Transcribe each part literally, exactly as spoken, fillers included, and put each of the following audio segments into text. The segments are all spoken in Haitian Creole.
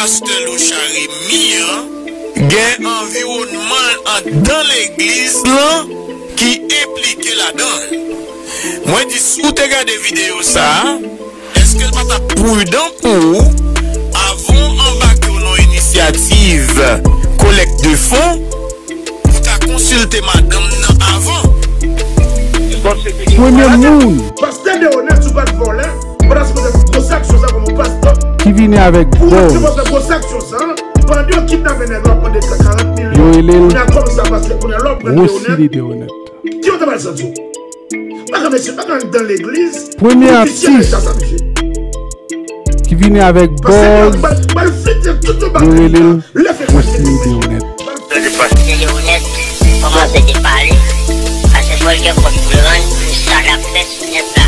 Pastè Lochard Remy an gen anviwònman l anndan legliz lan ki enplike ladan l. Mwen di, si w te gade videyo sa a, èske l pa t ap pridan pou ou, avan w anbake w nan yon inisyativ kolèk de fon, pou w ta konsilte madanm nan avan? Premye moun Pastè Deonèt, si w pa t vòlè, ou pa ta sipoze fè gwo aksyon sa kòm yon pastè. Ki vini avèk Pou w bòz, sipoze fè gwo aksyon sa, pandan yo kidnape nèg la, w ap mande karant milyon. Yo rele l Kounye a kòm sa, pastè, kounye a lè w pran Rosily Deonèt, Deonèt. ki yo te pral santi w? Pa ka mesye, pa ka anndan legliz. Premye Pou misye atis sa, sa misye. Ki vini avèk Pastè bòz, Deonèt, bal, bal flite tout yon yo rele bagay. l Lè fè Rosily Deonèt. Pastè Deonèt, kòmanse te pale. Pastè Paul gen kont pou l rann pou sa l ap fè sou nèt la.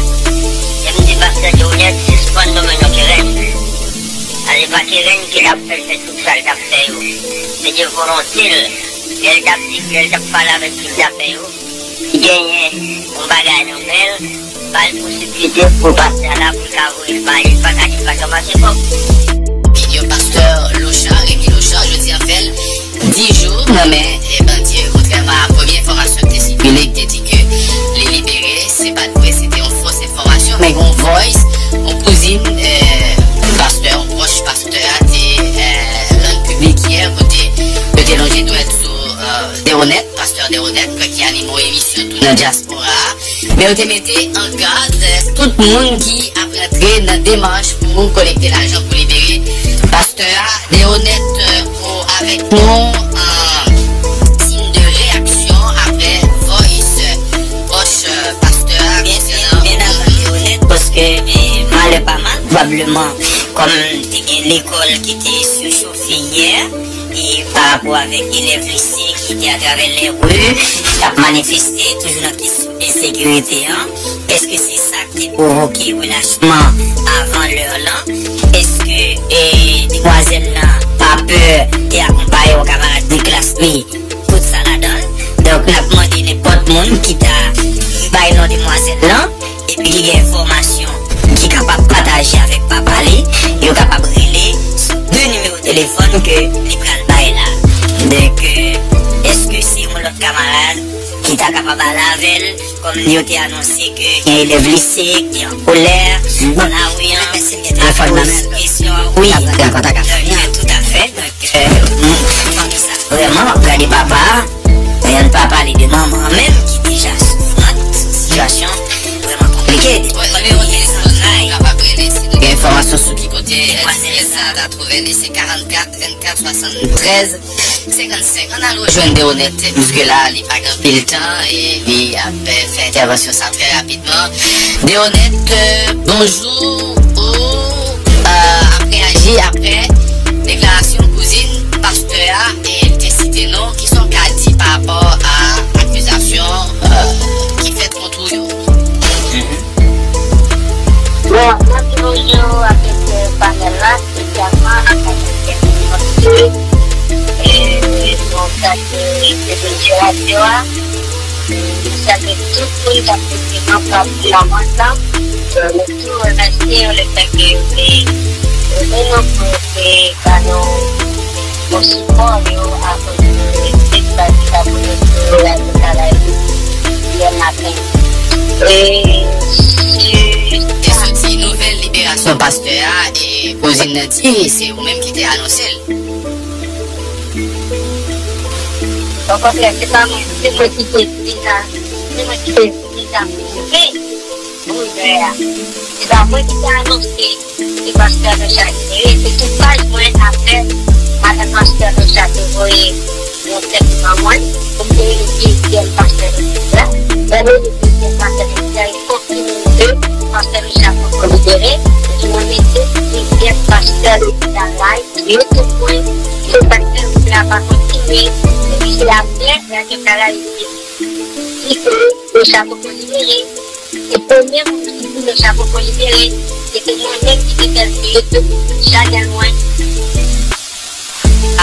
E m di pastè Deonèt, sispann nonmen non Kerèn. Ale pa Kerèn ki t ap fè l fè tout sa l t ap fè yo. Se de volonte l. Lè l t ap di, lè l t ap pale avèk kidnapè yo, li genyen yon bagay nan men l, ba l posiblite pou pastè a la pou l ka voye l ba li, li pa ka di l pa t ranmase kòb. Videyo pastè Lochard, Remy Lochard, jodi a fè l dis jou nan men e bandi yo, kontrèman a premye enfòmasyon ki te sikile, ki te di ke li libere, se pa t vre, se te yon fos enfòmasyon, men gen yon voice, yon kouzin, eh, pastè, yon pwòch pastè a te, eh, rann piblik yè, kote yo te lonje dwèt sou, eh, Deonèt, pastè Deonèt, ki anime yon emisyon tou nan dyaspora a. Men yo te mete an gad, eh, tout moun ki ap rantre nan demach pou kolekte lajan pou libere pastè a. Deonèt, eh, ou avèk nou an siy de reyaksyon apre voice, eh, pwòch, eh, pastè a konsènan Deonèt, paske, eh, malè pa mal, pwobableman, kòm te gen lekòl ki te sou chofe yè, e pa rapò avèk elèv lise ki te atravè lè ri, k ap manifeste, toujou nan kesyon ensekirite an. Èske se sa ki te pwovoke relachman avan lè lan? Èske, e, demwazèl lan pa pè te akonpaye yon kamarad de klas li? Tout sa ladan l. Donk, n ap mande nenpòt moun ki ta bay non demwazèl lan, epi ki gen enfòmasyon ki kapab pataje avèk papa li, yo kapab rele sou de nimewo telefòn ke li pral bay la. Donk, èske se yon lòt kamarad ki ta kapab al avè l, kòm yo te anonse ke gen elèv lise ki an kolè, nan lari an, akoz kesyon, wi, toutafè. Donk, fanmi sa, vrèman, w ap gade papa a, men ann pa pale de manman an menm ki deja soufrant, sitiyasyon vrèman konplike. Depi lè yon telefòn la, yo kapab rele si nou gen enfòmasyon sou ki kote demwazèl sa ta twouve li, se karannkat vennkat swasanntrèz senkannsenk. Ann al rejwenn Deonèt, piske la, li pa gen anpil tan, e li ap, eh, fè entèvansyon sa trè rapidman. Deonèt, eh, bonjou, ou, eh, ap reyaji apre deklarasyon kouzin pastè a, e li te site non, kisa w ka di pa rapò a akizasyon, eh, ki fèt kont ou yo? Bon, mwen di bonjou avèk, eh, panèl la, espesyalman ak avèk, eh, eh, nou salye, eh, radyo a. Nou salye tout moun k ap koute nan plas la, mwen la. Eh, nou tou remèsye yo lefètke yo te rele nou pou yo te ba nou bon sipò yo akoz de respè ki ta pou yo pou yo leve travay yè maten. E si Te soti nouvèl liberasyon pastè a, e kouzin nan di se ou menm ki te anonse l. Okontrè, se pa mwen, se mwen ki te di sa, se mwen ki te di sa pou rive. Rive a. Se pa mwen ki te anonse se pastè Lochard ki te ye. Se sou paj mwen apre madan pastè Lochard te voye yon tèks ban mwen pou m te rele plizyè pastè legliz la. Lè m rele plizyè pastè legliz la, yo konfime ke pastè Lochard poko libere, epi mwen mete plizyè pastè legliz la live, yo tout mwen, se pastè legliz la pa kontinye, epi se apre, lè ke Kara di ke Lochard poko libere. Se premye moun ki di Lochard poko libere, se te mwen menm ki te fè l sou YouTube chanèl mwen.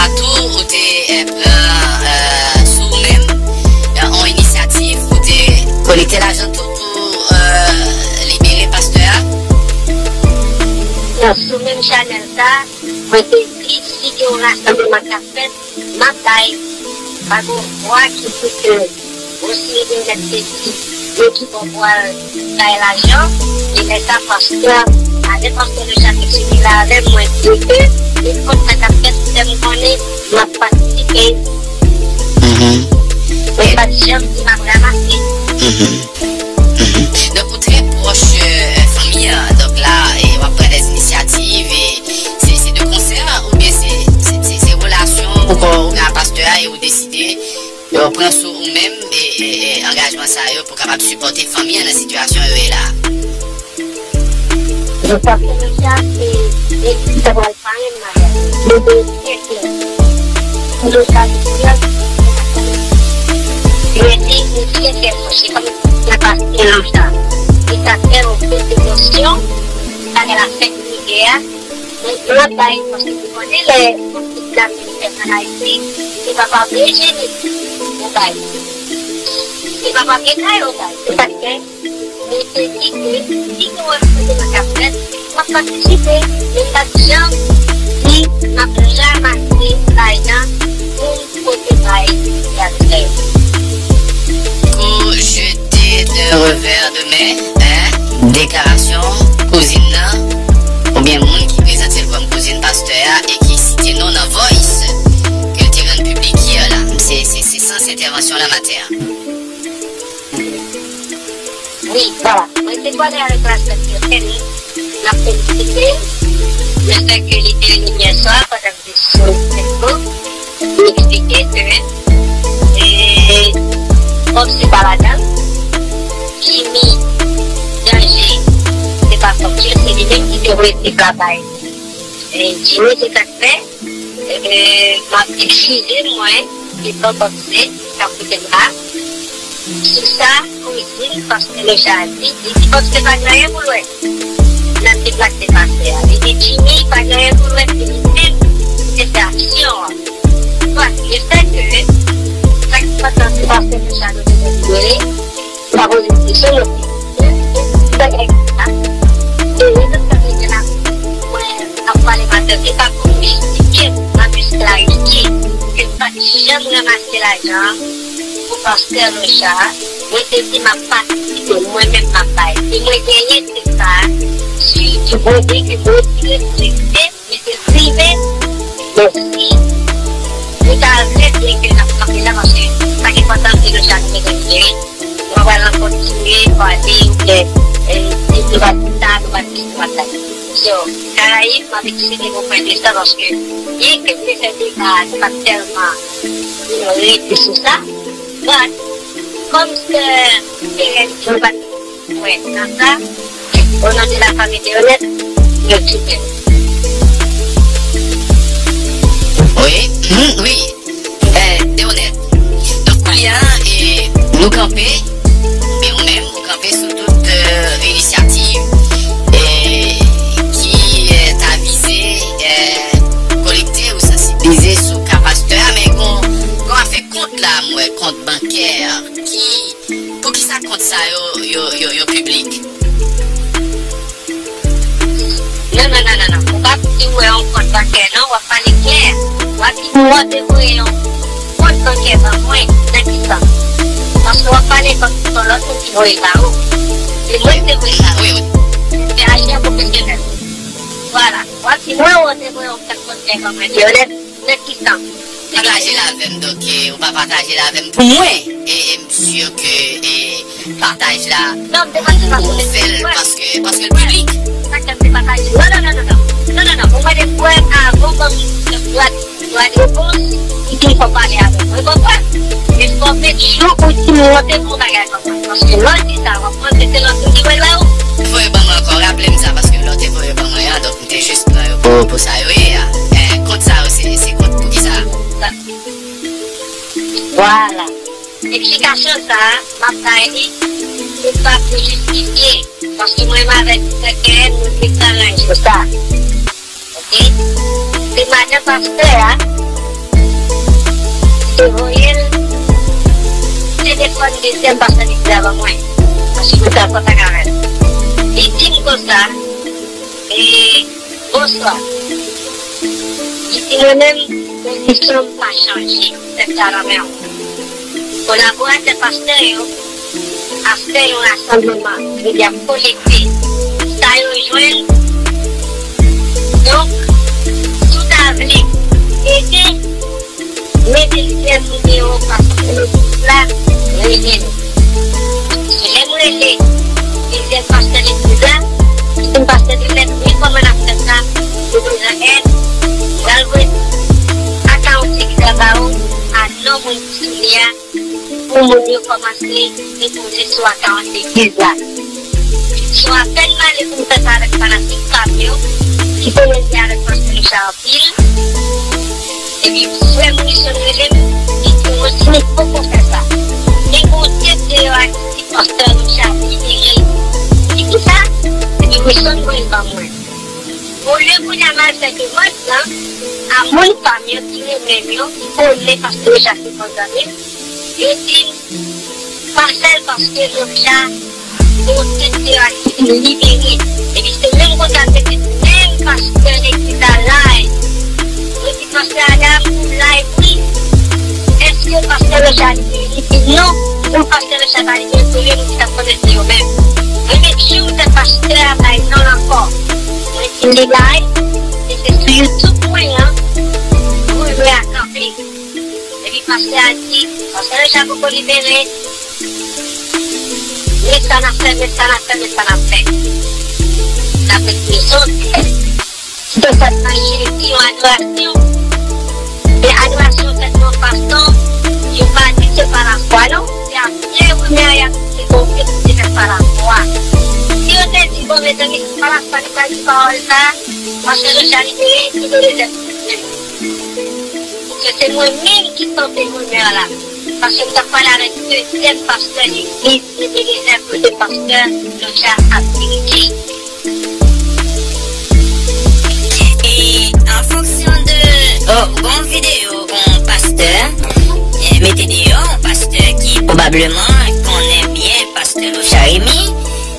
Atou, ou te, eh, pran, eh, sou ou menm, eh, yon inisyativ pou te kolekte lajan tou pou, eh, libere pastè a? Non, sou menm chanèl sa, Mwen te di, si gen yon rasanbleman k ap fèt, m ap bay. Pa gen yon vwa ki di ke Roseline Bènèt te di, yo ki bò pou al bay lajan. E lè sa, pastè, avè pastè Dejan te sou li la avè m, mwen di ke nenpòt sa k ap fèt, fè m konnen m ap patisipe. Mhm. Mwen pa t janm di m ap ranmase. Mhm. Mhm. Donk, ou trè pwòch, euh, fanmi an. Donk la, e, w ap pran dè inisyativ, e se, se de konsè, oubyen se, se, se, se relasyon ou, ou gen a pastè a, e ou deside, e, pran sou ou menm, e, e, e angajman sa yo pou kapab sipòte fanmi an nan sitiyasyon yo ye la. Donk, pastè Dejan, se, e, se pral Payen m maryaj. Mwen te byen klè. Pou yo ka di, mwen di, mwen byen klè, se kòm nan pastè Dejan. E sa fè yon pil de kesyon, sa gen la fèt mizè a. Men m ap bay, paske ou konnen lè konfli la vin fèt an Ayiti, se pa pa vle jeni ou bay. Se pa pa vle kay ou bay. Se sa k fè Mwen te di ke si gen yon rasanbleman k ap fèt, m ap patisipe, men m pa t janm di m ap ranmase lajan pou m pote bay pastè yo. Pour jeter d'un revers de main, hein, deklarasyon kouzin nan, oubyen moun ki prezante l kòm kouzin pastè a e ki site non nan Voice ke l te rann piblik yè la. Se, se, se sans entèvansyon la maten an. Wi, vwala. Mwen te pale avèk responsab N N, n ap felisite l. Mwen fè ke li te vini yè swa pandan m te sou Facebook. Li eksplike ke, e, Bob se pa ladan l. Jimmy, Danje, se pa fòt yo, se li menm ki te voye tip la bay. E, Jimmy, se sa k fè. E, m ap eskize mwen devan Bòb se k ap koute m la. Sou sa, kouzin pastè Locha di, li di Bòb se pa gen anyen pou l wè nan tip la k te pase a. Li di Jimmy pa gen anyen pou l wè, se li menm ki te fè aksyon an. Donk, le fè ke sa ki pase a se pastè Locha nou te konsidere, pa poze kesyon, non. Bagay sa, e lè tout sa te gen la, mwen ap pale maten, se pa pou m jistifye, m ap jis klarifye ke m pa t janm ranmase lajan an pou pastè Locha. Mwen te di m ap patisipe, mwen menm m ap bay. E mwen genyen se sa, swivi Bondye ke Bondye respekte. Mesye Prive, bon, si nou ta vle di ke n ap kanpe la, paske sa ki enpòtan, se nou chak nou bezwen libere. Nou pa pral kontinye pale, oubyen, e, di nou pa di sa, nou pa di sa, nou pa di sa. So, Karayib, m ap eskize pou pwen de sa, paske byen ke m te fè deba, se pa t tèlman, you know, rete sou sa. But, kòm sè Perez, nou pa t Wè, nan sa, o non de la fanmi Deonèt, yo kite. Wi, hmm, wi. Eh, Deonèt. Donk, kounye a, eh, nou kanpe, men ou menm, ou kanpe sou tout, eh, inisyativ, eh, ki, eh, ta vize, eh, kolekte ou sansibilize sou ka pastè a, men gon, gon afè kont la, m wè, kont bankè, ki Poukisa kont sa yo, yo, yo, yo piblik? Non, non, non, non, non. Ou p ap di w wè yon kont bankè, non, w ap pale klè. W ap di m w te voye yon kont bankè ban mwen, nan ki sans? Paske w ap pale kòm si se yon lòt moun ki voye l ba ou. Se mwen ki te voye l ba ou. Wi, wi. Se ajan pwofesyonèl. Vwala. W ap di mwen w te voye yon kont bankè ban mwen, Deonèt. Nan ki sans? Pataje l avè m, donk, e, ou pa pataje l avè m. Pou mwen, e, e m si ke, e, pataj la, non, m te pase pa ou, ou fè l paske, paske l piblik. Sa k fè m te pataje. Non, non, non, non, non. Non, non, non. Ou mande frè avan ban m dwa, dwa de repons, ou di fò pale avè m. Mwen konprann. Men fò make sure ou di m w te fè yon bagay konsa. Paske lè w di sa, w ap panse se lòt moun ki voye l ba ou. Voye ban mwen ankò, raple m sa, paske lè w te voye ban mwen an, donk, M te jis pran yo pou, pou sa yo ye a. Eh, kont sa yo, se, se kont pou ki sa? Vwala. Eksplikasyon sa a, m ap bay li, se pa pou jistifye, paske mwen menm avèk Frè Kenneth, nou te aranje sa. Oke? Se madan pastè a, ki te voye l, telefòn dezyèm pastè li te avan mwen. Paske mwen te an kontak avè l. Li di m konsa, e, Bonswa. Mwen menm, pozisyon m pa chanje, m fè sa nan men w. Kolaboratè pastè yo ap fè yon rasanbleman, yo di ap kolekte sa yo jwenn. Donk, si w ta vle ede, mete dezyèm nimewo pastè legliz la, rele nou. Se lè m rele dezyèm pastè legliz la, si m pastè de fèt, men kòman n ap fè sa, nou bezwen èd, m pral voye akawont legliz la ba ou, a non moun ki sou li a, pou moun yo kòmanse depoze sou akawont legliz la. So, apèn m ale pou m fè sa avèk fanatik pa m yo, ki konnen m te avèk pastè Richard anpil. Epi, frè m Wilson rele m, li di, "Rosini, poko fè sa. Gen yon tèt deyò a ki di pastè Richard libere." Li di sa, epi Wilson voye l ban mwen. Olye kounye a m al fè demach lan, a moun pa m yo ki renmen m yo, ki konnen pastè Richard se bon zanmi m, yo di m, "Pa fè l paske Locha, bon, tèt deyò a ki fin libere." Epi se menm konsa m te di menm pastè legliz la live. Yo di, "Pastè Adam, ou live wi. Èske pastè Locha libere?" Li di, "Non, pou pastè Locha pa libere, se yo menm ki t ap konnen se yo menm." Mwen menm, jou m fè pastè a bay non l ankò. Mwen di, "Li live, e se sou YouTube mwen an, pou mwen a kanpe." Epi pastè a di, "Pastè Locha poko libere. Men sa n ap fè, men sa n ap fè, men sa n ap fè." N ap ret prezante. Si te fèt nan jedi, yon adorasyon. Men adorasyon fèt nan yon fason, yo pa di se pa lafwa, non. Se a vye rimè y ap di se konfye ki te fèt pa lafwa. Si yo te di, "Bon, mezanmi, se pa lafwa, nou pral di pawòl sa a, pastè Locha libere, ki te dezèpte." Se, se mwen menm ki kanpe rimè la. Paske m t ap pale avèk dezyèm pastè legliz Ebenezer kote pastè Locha ap dirije. E an fonksyon de, oh, bon videyo yon pastè, eh, mete deyò, yon pastè ki pwobableman konnen byen pastè Locha Remy.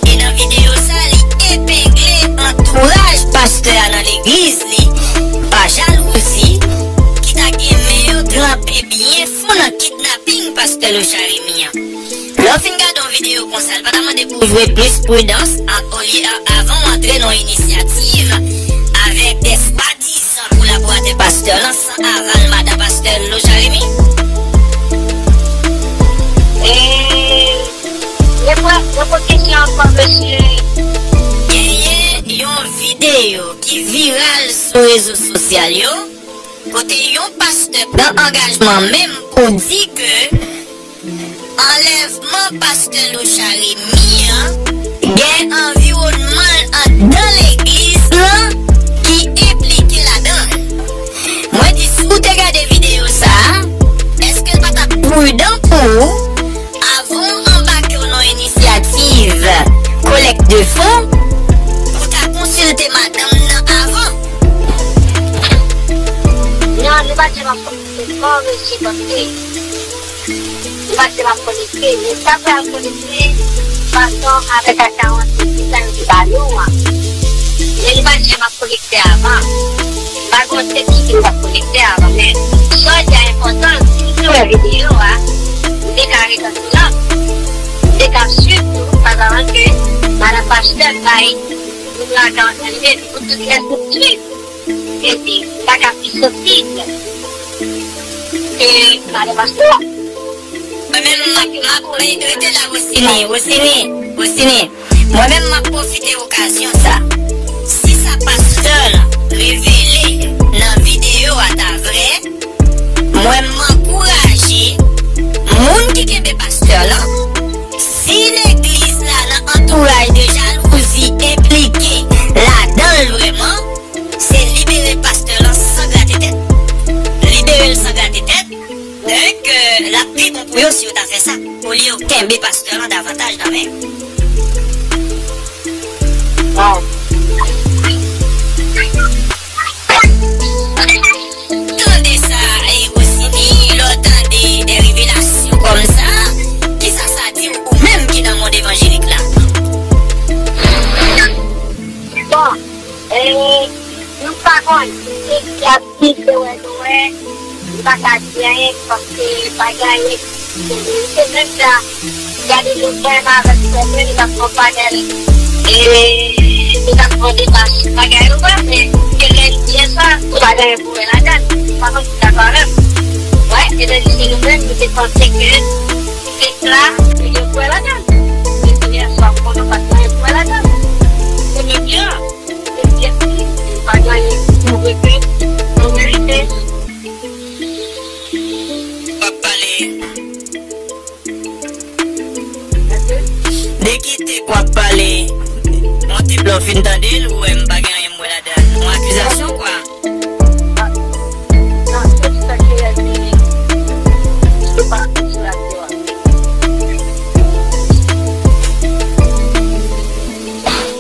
E nan videyo sa, li epengle antouraj pastè a nan legliz li pa jalouzi, ki ta gen men yo tranpe byen fon nan kidnaping pastè Locha Remy an. Lè w fin gade yon videyo konsa, l pa ta mande pou w jwe plis pridans, a, olye, a, avan w antre nan yon inisyativ avèk de swadizan kolaboratè pastè lan san aval madan pastè Locha Remy? E, reprann, reprann kesyon an ankò, mesye. Genyen yon videyo ki viral sou rezo sosyal yo, kote yon pastè pran angajman menm pou di ke anlèvman pastè Locha Remy an gen anviwònman l anndan legliz lan ki enplike ladan l. Mwen di, si w te gade videyo sa a, èske l pa t ap pridan pou ou, avan w anbake w nan yon inisyativ kolèk de fon, pou w ta konsilte madanm nan avan? Non, nou pa t janm ap konsilte fò, mesye, paske nou pa t janm ap konekte. Men sa pral konekte fason avèk akawont legliz la yo te ba nou an. Men nou pa t janm ap konekte avan. M pa gen yon tèt ki di m t ap konekte avan, men sa w di a enpòtan, si m te wè videyo a, m te ka ret an silans. M te ka swiv tou, paske madan pastè bay nimewo akawont la, li di pou tout lè swiv. Epi, sa ka pi sansib ke madan pastè a. Mwen menm, m ap, m ap, rete la, Rosini, Rosini, Rosini. Mwen menm, m ap pwofite okazyon sa. Si sa pastè lan revele nan videyo a ta vrè, mwen, m ankouraje moun ki kenbe pastè lan, si legliz la nan antouraj de jalouzi enplike ladan l vrèman, se libere pastè lan san grate tèt. Libere l san grate tèt. Donk, euh, l ap pi bon pou yo si yo ta fè sa, olye yo kenbe pastè lan davantaj nan men yo. Tande sa, e, Rosini, lè w tande de revelasyon kòm sa, kisa sa di w, ou menm ki nan mond evanjelik la? Bon, e, nou pa konn, se Sa plis se wè nou wè, m pa ka di anyen, paske pa gen anyen ki se verite. Menm jan gade nou frè m avèk sè m yo, li t ap pran panèl, e li t ap pran deba sou bagay yo, wè, men ke lè l di sa, ou pa gen anyen pou wè ladan l. M pa konn si w dakò avè m. Wè, e tandis ke nou menm, nou te panse ke se sa, nou gen pou wè ladan l. Men kounye a, sa w konnen, ou pa t gen anyen pou wè ladan l. Se menm jan. Ou ap pale. De ki te k w ap pale? Monte blan fin tande l, ou wè m pa gen anyen m wè ladan l. Yon akizasyon, kwa.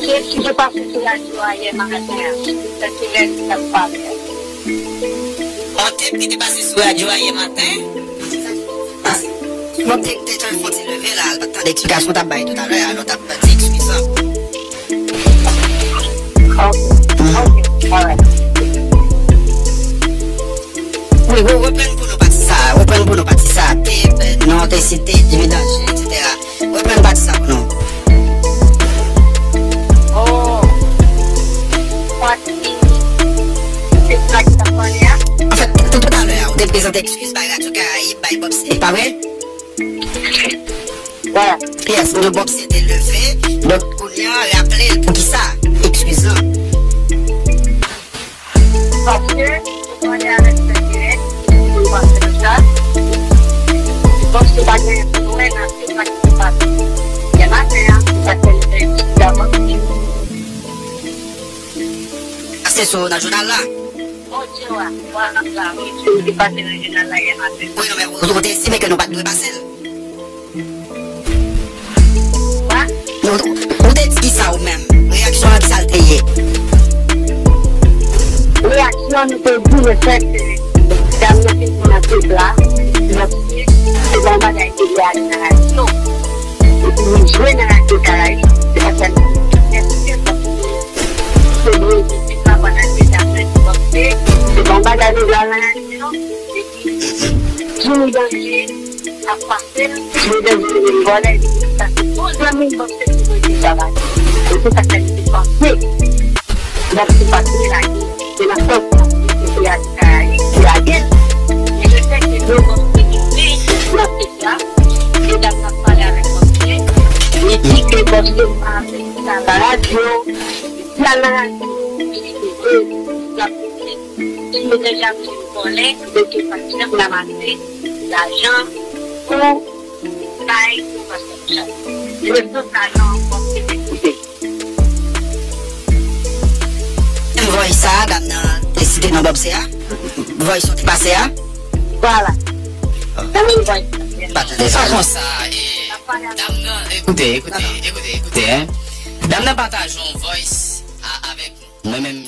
Kiyès ki te pase sou radyo a yè maten an? Sa se lè li t ap pale a. On tep ki te pase sou radyo a yè maten? Bon, te, te, te fon ti leve la, l pa t tande eksplikasyon w t ap bay toutalè a, lè w t ap di ekskizan. Ok, ok, alright. Wi, wi, reprann pou nou pati sa, reprann pou nou pati sa. Tep, non, te site, dividanje, etsetera. Reprann pati sa pou nou. Oh. Pati. Se sa ki t ap pale a? Anfèt, tout, toutalè a, ou te prezante ekskiz bay Radyo Karayib, bay Bob C, pa vre? Voilà. Yes, nou Bob C te leve, donk kounye a, raple l poukisa ekskiz lan. Paske, nou konnen avèk sè Dirèk, nou pa fè nou sa. Paske pa genyen pou nou wè nan se sa ki te pase. Yè maten an, se sa k fè nou fè yon ti avanse. Pase sou nan jounal la. Bondye wa, wa la, wi, ki te pase nan jounal la yè maten. Wi, non, men ou, ou te estime ke nou pa t dwe pase l. Ou, ou te di kisa ou menm? Reyaksyon an, kisa l te ye? Reyaksyon nou te di lefèt ke dam nan te di nan tep la, se pa yon bagay ki dwe ale nan radyo. Epi li jwe nan Radyo Karayib, se pa sa l di. Èske se dwe di se pa pandan ke dam nan ki panse, se pa yon bagay nou dwe al nan radyo? Epi, Jimmy Danje ap pase l, Jimmy Danje vin vòlè, li di sa se bon zanmi l, bon, se ki vle travay. E se sa k fè li te panse. Bon, se pa vre lage, se nan fòs la, se Radyo Karayib ki lage l. Men le fèt ke nou panse ke men nan fèt la, medam nan pale avèk Bòsye, li di ke Bòsye pa vle li al nan radyo, li al nan radyo, li di ke, e, l ap Jimmy Danje ap vin vòlè, li te pa janm ranmase lajan pou bay pou pastè Michel. Leson sa nan Bòsye te koute. Menm voice sa, dam nan te site non Bòsye a? Voice ou te pase a? Vwala. Se menm voice sa. M pa tande sa. Sa konsa, e, dam nan, ekoute, ekoute, ekoute, ekoute, en. Dam nan pataje yon voice a, avèk nou. Mwen menm,